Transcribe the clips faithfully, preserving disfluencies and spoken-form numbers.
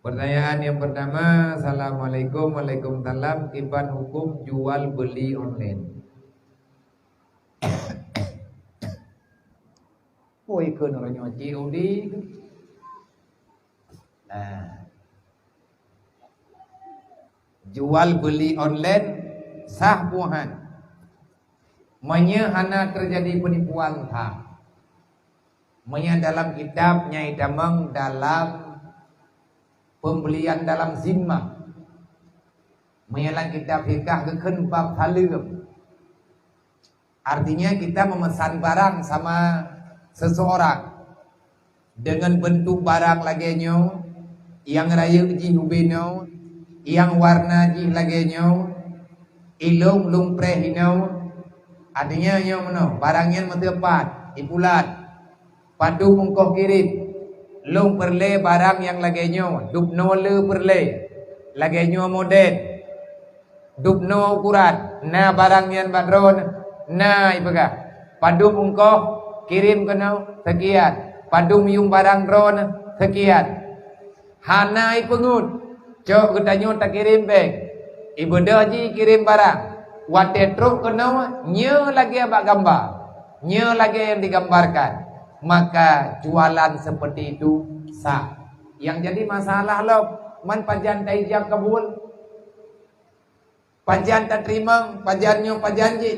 Pertanyaan yang pertama, assalamualaikum, waalaikumsalam, kiban hukum jual beli online? Oh, ikut orang nyoe C O D. Nah. Jual beli online sah buhan. Meunyoe hana terjadi penipuan sah. Meunyoe dalam kitab nyai tamong dalam pembelian dalam zimmah. Meunyoe lam kitab fikah geukheun bab saleuem. Artinya kita memesan barang sama seseorang dengan bentuk barang lagée nyoe, nyang rayeuk jih ubé nyoe, nyang warna jih lagée nyoe, ilong lung preh inoe. Artinya nyoe meunoe, barang nyan meuteupat, ipulat. Padub ungkoh kirém. Lôn peureulée barang nyang lagée nyoe, dubnoe le peureulée. Lagée nyoe model. Dubnoe ukuran, na barang nyan bak droeneuh, na ipeugah. Padub ungkoh kirém keunoe, seukian. Padub yuem barang droeneuh, seukian. Hana ipeungeut, cok geutanyoe takirém péng. Ibeudôh jih kirém barang. Watée trok keunoe, nyoe lagée bak gamba. Nyoe lagée nyang digambarkan. Maka jualan seperti itu sah. Nyang jadi masalah lom, man pajan taijab kabul? Pajan tateurimong, pajan nyoe, pajan jih?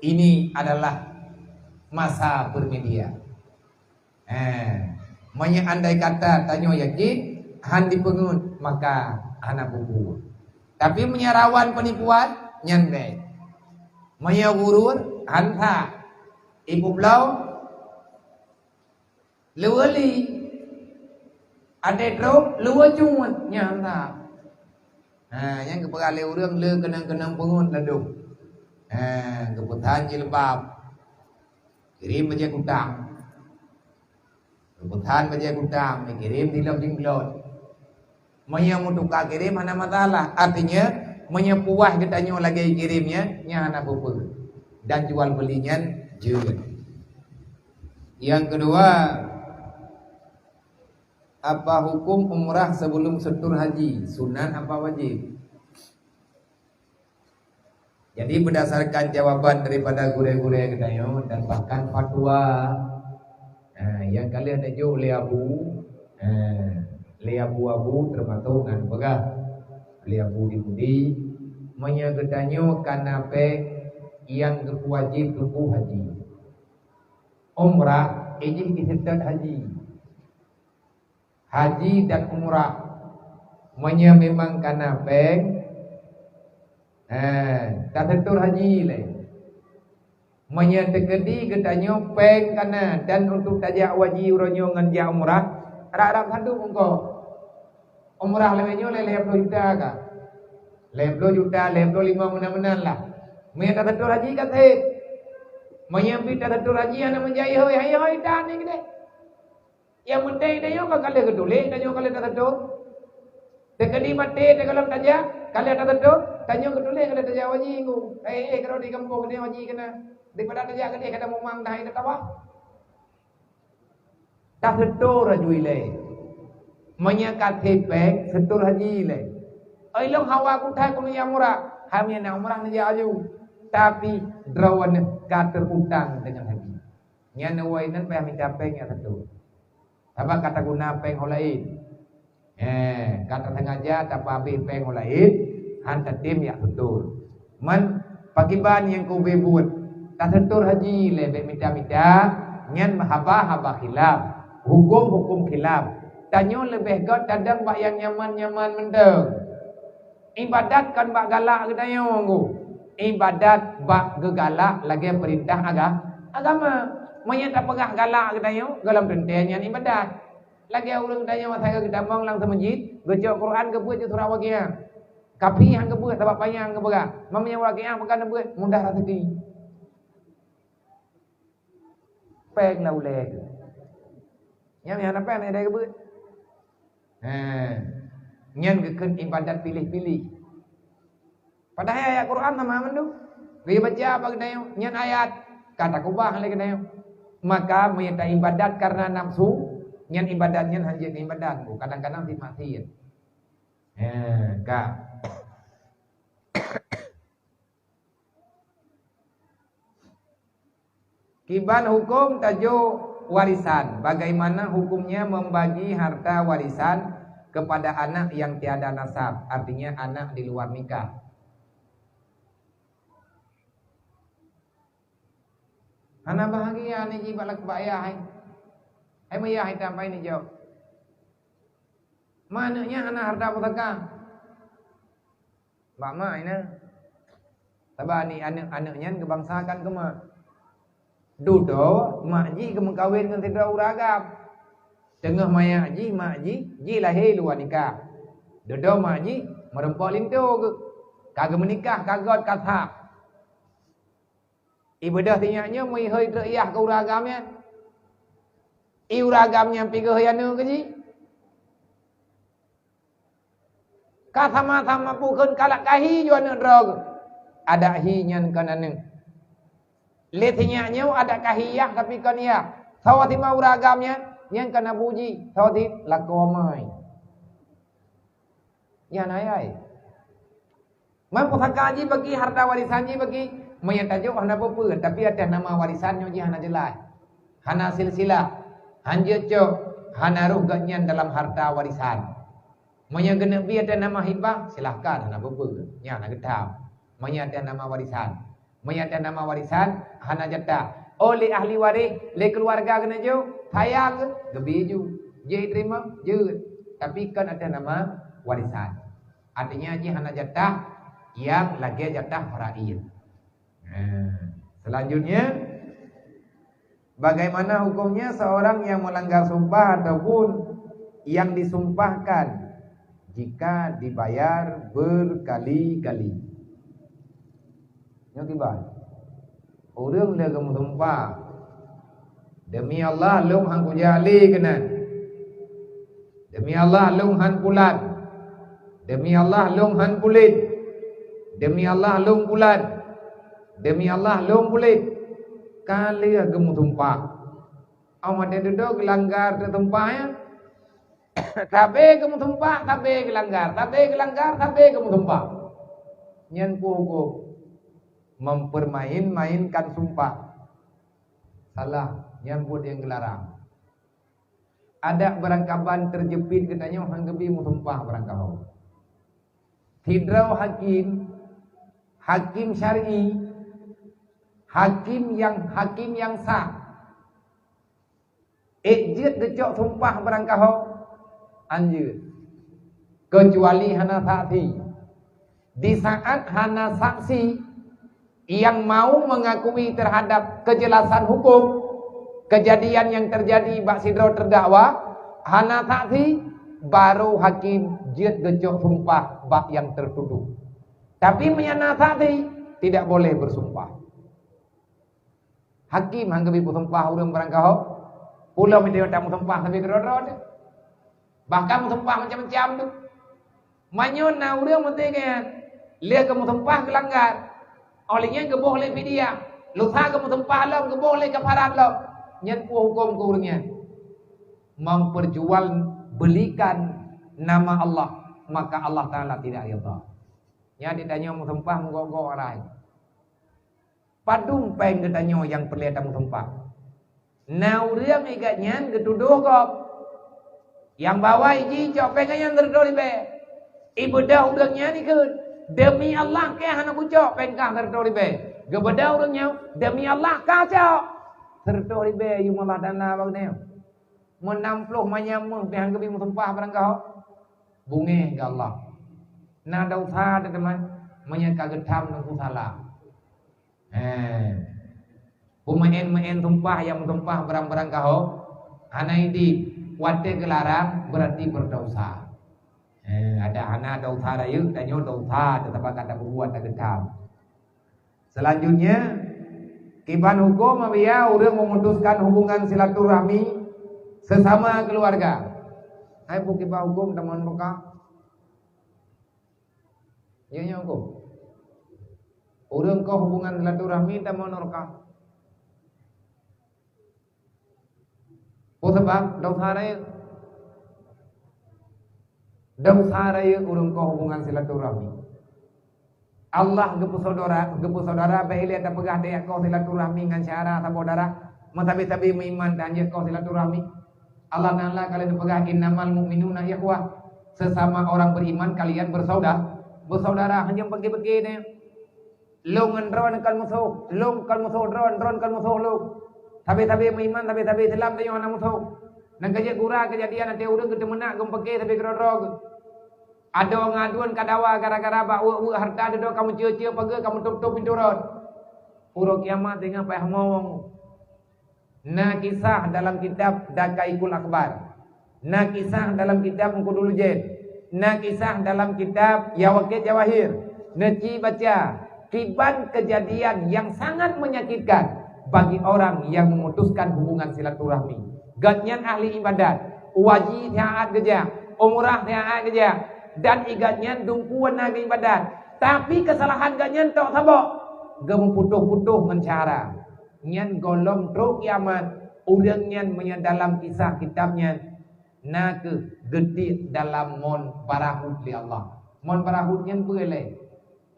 Ini adalah masa bermedia. Eh, meunyoe andai kata tanyoe yakin, han dipeungeut, maka hana peue-peue. Tapi meunyoe rawan penipuan, nyan bék. Meunyoe gurur, han that. Ipeubloe, luweue li. Até trok, luweue cut, nyan han that. Ha, nyang geupeugah lé ureuëng le keunong-keunong peungeut ladôm. Ha, geupeusan jilbab. Kirém bajée kutang. Geupeusan bajée kutang, kirém silop jinglot. Meunyoe meutuka kirém hana masalah. Artinya, meunyoe puas geutanyoe lagée kirém nyan, nyan hana peue-peue. Dan jual beli nyan jeuet. Yang kedua, apa hukum umrah sebelum setor haji? Sunat apa wajib? Jadi, berdasarkan jawaban daripada gurée-gurée geutanyoe dan bahkan fatwa, ha, nyang ka lheueh neujok lé Abu, ha, lé Abu-abu teumasok na neupeugah lé Abu di Mudi, meunyoe geutanyoe kana péng nyang geupeuwajéb tuboh haji, umrah, ijih iseutôt haji. Haji dan umrah. Meunyoe memang kana péng, eh, taseutôt haji lé. Meunyoe teukeudi geutanyoe péng kana dan untuk tajak haji uroe nyoe ngon jak umrah, rab-rab sadum ungkoh. Umrah lagée nyoe lhée ploh juta ka. Lhée ploh juta, lhée ploh limong meunan-meunan lah. Meunyoe taseutôt haji ka seb. Meunyoe pih taseutôt haji hana meujai hôi, hai hôi tan ni keudeh. Nyang penting tanyoe ka lheueh geutuléh, tanyoe ka lheueh taseutôt. Teukeudi maté teugohlom tajak, ka lheueh taseutôt, tanyoe geutuléh ka lheueh tajak haji ngu. Eh, eh, keudroe di gampông keudeh haji keunan. Daripada tajak keudeh ka tamumang dah, dah tawaf. Taseutôt laju ilée. Meunyoe ka seb péng, seutôt haji ilée. Oi, lôn hawa kuthai keuneuk jak umrah. Hai meunyoe na umrah neujak aju. Tapi droeneuh ka terutang deungon haji. Nyan awai nan payah mita péng nyang seutôt. Sabab ka taguna péng ho laén. Eh, ka tasengaja tapeuhabéh péng ho laén, han tatem jak seutôt. Man, pakiban nyang ka ubé buet, taseutôt haji lé bék mita-mita, nyan haba-haba khilaf, huköm-huköm khilaf. Tanyoe leubeh göt tadong bak nyang nyaman-nyaman mantong. Ibadat kon bak galak geutanyoe, Teungku. Ibadat bak geugalak lagée peurintah aga-, agama. Meunyoe tapeugah galak geutanyoe, gohlom teuntée nyan ibadat. Lagée ureuëng tanyoe masa geutamong lam seumeujid, geucok Quran geubeuet cok surat Waqiah. Kafi han geubeuet sabab panyang geupeugah. Meunyoe Waqiah bukan geubeuet, mudah raseuki. Péng lam ulée geuh. Nyan nyang hana péng, hana idai geubeuet. He. Nyan geukheun ibadat piléh-piléh. Padahai ayat Quran sama mandum. Geuyue baca bak geutanyoe, nyan ayat ka takubah lé geutanyoe. Maka meunyoe ta ibadat kareuna nafsu, nyan ibadat nyan hana jeuet keu ibadat, kadang-kadang sit maksiet. Eh, ka. Kiban hukum tajok warisan? Bagaimana hukumnya membagi harta warisan kepada anak yang tiada nasab, artinya anak di luar nikah? Hana bahagia ni ji bak lak-, bak ayah, hai. Hai mak ayah, hai tam, hai ni jok. Mak aneuk nyan hana harta pusaka. Bak mak, ina. Sabab ni aneuk-aneuk nyan geubangsakan keu mak. Dudoe mak jih geumeukawen ngon sidroe ureueng agam. Teungoh manyak jih, mak jih, jih lahé luwa nikah. Dudoe mak jih meureumpok linto geuh. Ka geumeunikah, ka göt, ka sah. Ié beudôh sinyak nyoe meuhôi treuk yah keu ureueng agam nyan. Ié ureueng agam nyan pih geuhôi aneuk keu jih. Ka sama-sama pukon kalak kahi ju aneuk droe geuh. Adak hi nyan kon aneuk. Lé sinyak nyoe adak kahi yah tapi kon yah. Sawa sima ureueng agam nyan, nyan kon abu jih, sawa sit lakoe amai. Nyan ayai. Man pusaka jih bagi, harta warisan jih bagi, meunyo tajok hana peue-peue, tapi atas nama warisan nyoe jih hana jeulaih. Hana silsilah, han jeuet cok, hana roh gobnyan dalam harta warisan. Meunyo geuneuk bi atas nama hibah, silahkan, hana peue-peue. Nyan hana geutam. Meunyo atas nama warisan. Meunyo atas nama warisan, hana jatah. Oh, lé ahli waréh, lé keuluwarga geuneuk jok, sayang, geubi ju. Jeuet teurimong, jeuet. Tapi kon atas nama warisan. Artinya jih hana jatah nyang lagée jatah faraid. Nah, selanjutnya, bagaimana hukumnya seorang yang melanggar sumpah ataupun yang disumpahkan jika dibayar berkali-kali? Nyoe kiban. Ureueng lé geumeusumpah, "Demi Allah, lôn han kujak lé keunan. Demi Allah, lôn han pulan. Demi Allah, lôn han pulen. Demi Allah, lôn pulan. Demi Allah, lôn pulen." Ka lheueh geumeusumpah. Awak watée dudoe geulanggar teusumpah, ya. Sabe geumeusumpah, sabe geulanggar, sabe geulanggar, sabe geumeusumpah. Nyan peue huköm? Mempermain-mainkan sumpah. Salah, nyan buet nyang geularang. Adak beurangkaban teujeupiet geutanyoe han geubi meusumpah beurangkaho. Sidroe hakim, hakim syar'i, hakim nyang, hakim nyang sah, ék jeuet geucok sumpah beurangkaho? Hanjeuet, keucuali hana saksi. Di saat hana saksi nyang mau mengakui terhadap keujelasan huköm, keujadian nyang teujadi bak sidroe teurdakwa, hana saksi, barô hakim jeuet geucok sumpah bak nyang teutudoh. Tapi meunyo na saksi, tidak boleh bersumpah. Hakim han geubi peusumpah ureuëng beurangkaho. Pulo meunyoe tameusumpah sabe keudroe-droe teuh. Bahkan meusumpah macam-macam teuh. Meunyoe na ureuëng meuteugét, lé geumeusumpah geulanggar. Óh lheueh nyan geuboh lé fidyah. Lusa geumeusumpah lom geuboh lé kafarat lom. Nyan peue huköm keu ureuëng nyan? Memperjualbelikan nama Allah, maka Allah Taala tidak ridha. Nyan ditanyoe meusumpah meugoe-goe arai. Padum péng geutanyoe nyang peureulée tameusumpah? Na ureuëng igat nyan geutudoh gob. Nyang bawai jih cok péng nyan sireutoh ribée. Ibeudôh ureuëng nyan ikheun, "Demi Allah kah hana kucok péng kah sireutoh ribée." Geubeudôh ureuëng nyan, "Demi Allah kah cok." Sireutoh ribée yum Allah Taala bak geutanyoe. Meunam ploh manyam méuh pih han geubi meusumpah beurangkaho. Beungéh keu Allah. Na desya teuh teuma meunyoe ka geutham teungku salah. Hé. Peumeuén-meuén sumpah nyang meusumpah beurang-beurangkaho hana idéh, watée geularang beurati beudesya. Hé, adak hana desya rayeuk, tanyoe desya teuh sabab ka tapeubuet, ka geutham. Selanjutnya, kiban huköm apabila ureuëng memutuskan hubungan silaturahmi sesama keluarga. Hai peue kiban huköm tamong meuka? Ya, nyoe huköm. Ureuëng koh hubungan silaturahmi tamong nurka. Peue sabab? Desya rayeuk. Desya rayeuk ureuëng koh hubungan silaturahmi. Allah geupeusaudara, geupeusaudara bèk ilèe tapeugah dayah koh silaturahmi ngon syedara saboh darah. Meusabe-sabe meuiman dan jeuet koh silaturahmi. Allah Taala ka lheueh neupeugah, "Innamal mu'minuna ikhwah." Sesama orang beriman kalian bersaudara, bersaudara. Hana peuke-peuke deh. Lôn ngon droe kon musoh, lôn kon musoh droe, droe kon musoh lôn. Sabe-sabe meuiman, sabe-sabe Islam tanyoe hana musoh. Nyang ka jeuet gura keujadian até ureuëng geuteumeunak geumpeuke sabe keudroe-droe. Adoe ngon aduen ka dawa gara-gara bak weuek-weuek hareuta, dudoe ka meucue-cue pageue, ka meutôp-tôp pintoe rot. Uroe kiamat teungoh payah mong. Na kisah dalam kitab Daqaiqul Akhbar. Na kisah dalam kitab Unqudul Ujaid. Na kisah dalam kitab Yawaqit Jawahir. Neuci baca kiban kejadian yang sangat menyakitkan bagi orang yang memutuskan hubungan silaturahmi. Gobnyan ahli ibadat, haji siat geujak, umrah siat geujak, dan i gobnyan dumpeue na geuibadat. Tapi kesalahan gobnyan tok saboh, geumeuputoh-putoh ngon syedara. Nyan gohlom trok kiamat, ureuëng nyan meunyoe dalam kisah kitab nyan, na kheueh geutiek dalam mon barahut lé Allah. Mon barahut nyan peue lé?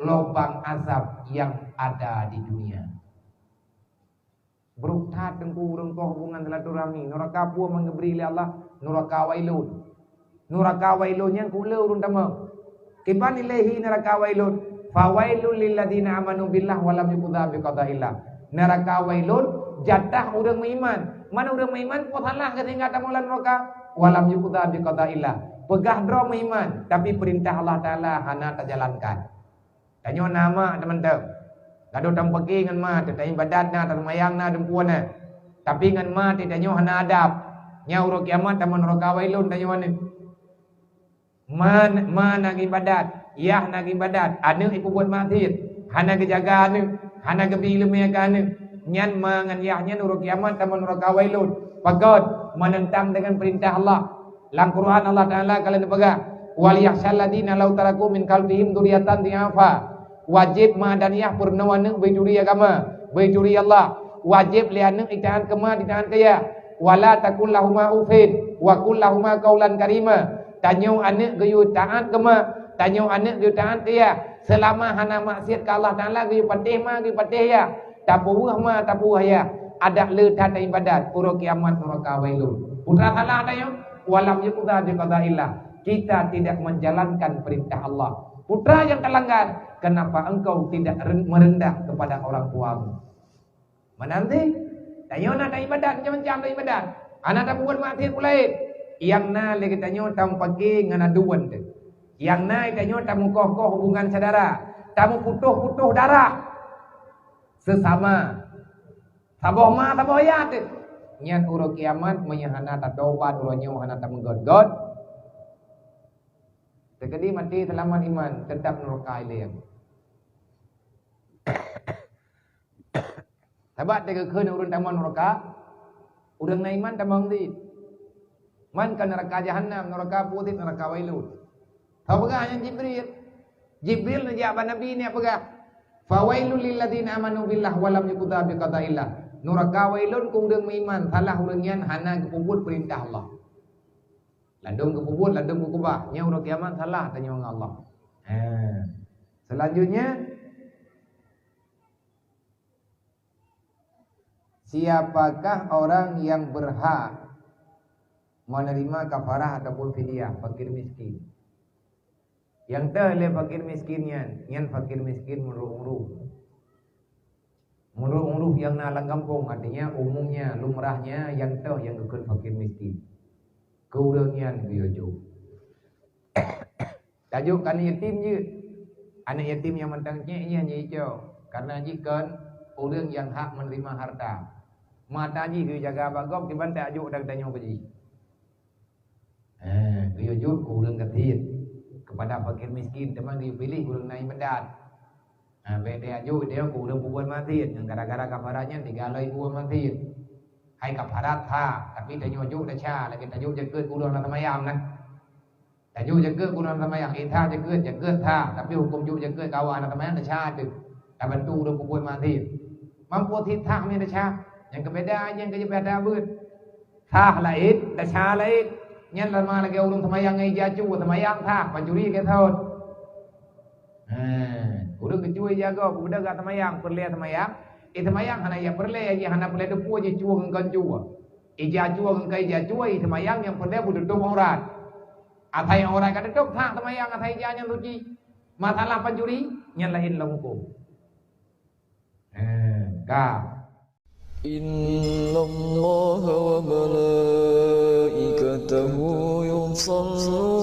Lubang azab yang ada di dunia. Brok that teungku ureuëng koh hubungan silaturahmi. Nuraka peue nyang geubri lé Allah? Nuraka Wailun. Nuraka Wailun nyan keu ureuëng tamong. Kiban ilaihi nuraka Wailun? Fawailul lilladzina amanu billah wa lam yuqda biqadaillah. Nuraka Wailun jatah ureuëng meuiman. Man ureuëng meuiman peue salah sehingga tamong lam nuraka? Wa lam yuqda biqadaillah. Peugah droe meuiman, tapi peurintah Allah Taala hana tajalankan. Tanyoe na mak teuma teuh. Gadôh tameupaké ngon ma teuh, taibadat na, taseumayang na, dumpeue na. Tapi ngon ma teuh tanyoe hana adab. Nyan uroe kiamat tamong nuraka Wailun tanyoe nyoe. Ma, ma na geuibadat, yah na geuibadat, aneuëk jipeubuet maksiet, hana geujaga aneuëk, hana geubi ileumèe keu aneuëk. Nyan ma ngon yah nyan uroe kiamat tamong nuraka Wailun. Pakon? Menentang dengan perintah Allah. Lam Quran Allah Taala ka lheueh neupeugah, "Wal yakhsyal ladzina law taraku min khalfihim dzurriyyatan dhi'afa." Wajéb ma dan yah peurunoe aneuëk beuturi agama, beuturi Allah. Wajéb lé aneuëk itaát keu ma, itaát keu yah. "Wala taqul lahuma uffin wa qul lahuma qaulan karima." Tanyoe aneuëk geuyue taát keu ma, tanyoe aneuëk geuyue taát keu yah. Seulama hana maksiet keu Allah Taala, geuyue patéh ma, geuyue patéh yah. Tapeuweueh ma, tapeuweueh yah. Adak le that ibadat, uroe kiamat nuraka Wailun. Peue salah tanyoe? Wa lam yuqda biqadaillah. Kita tidak menjalankan perintah Allah. Peue nyang talanggar? Kenapa engkau tidak ren-, merendah kepada orang tuamu? Meunan cit, tanyoe na taibadat macam-macam taibadat. Hana tapeubuet maksiet peue laén. Nyang na lé geutanyoe tameupaké ngon aduen teuh. Nyang na geutanyoe tameukoh-koh hubungan syedara, tameuputoh-putoh darah sesama. Saboh ma, saboh yah teuh. Nyan uroe kiamat meunyoe hana tatobat, uroe nyoe hana tameugöt-göt, teukeudi maté seulamat iman, teutap nuraka ilèe. Sabab teugeukheun ureuëng tamong nuraka, ureuëng na iman tamong cit. Man ka nuraka jahannam, nuraka peue cit, nuraka Wailun. Ka peugah nyan Jibril. Jibril neujak bak Nabi nyan peugah, "Fawailul lilladzina amanu billah wa lam yuqda biqadaillah." Nuraka Wailun keu ureuëng meuiman, salah ureuëng nyan hana geupeubuet peurintah Allah. Ladôm geupeubuet, ladôm geukeubah. Nyan uroe kiamat salah tanyoe ngon Allah. Ha. Selanjutnya, siapakah orang yang berhak menerima kafarah ataupun fidyah fakir miskin? Nyang teuh lé fakir miskin nyan, nyan fakir miskin meunurot ureuëng. Meunurot ureuëng nyang na lam gampông, artinya umumnya, lumrahnya nyang teuh nyang geukheun fakir miskin. Keu ureuëng nyan geuyue jok. Tajok keu aneuëk yatim jeuet. Aneuëk yatim nyang mantong cék nyan jicok, karena jih kon ureuëng nyang hak menerima harta. Mata jih geujaga bak gob, kiban tajok dan tanyoe keu jih. Eh, geuyue jok keu ureuëng gasien, kepada fakir miskin, teuma geuyue piléh ureuëng na ibadat. Ha, bèk tajok keu ureuëng peubuet maksiet, nyan gara-gara kafarat nyan tiga lom peubuet maksiet. Hai kafarat that, tapi tanyoe jok desya, lagèe tajok jakeuet keu ureuëng hana seumayang kan. Tajok jakeuet keu ureuëng hana seumayang, eh that jakeuet, jakeuet that, tapi huköm jok jakeuet keu awak hana seumayang desya teuh. Tabantu ureuëng peubuet maksiet. Mampu sit that meunan desya. Nyang keubeda nyang keubeda beuet. That laén, desya laén. Nyan sama lagée ureuëng seumayang ngon ija cue, seumayang sah, pancuri lagée saut. Heh, ureuëng geucue ija gob, geubeudôh gak seumayang, peureulée seumayang. Eh, seumayang hana ija peureulée, ija hana peureulée deupue jicue ngon kon cue. Ija cue ngon kon ija cue, eh, seumayang nyang peureulée beututôp aurat. Asai aurat ka tutôp, sah seumayang asai ija nyan suci. Masalah pancuri, nyan laén lom huköm. Heh, ka. إن الله وملائكته يصلون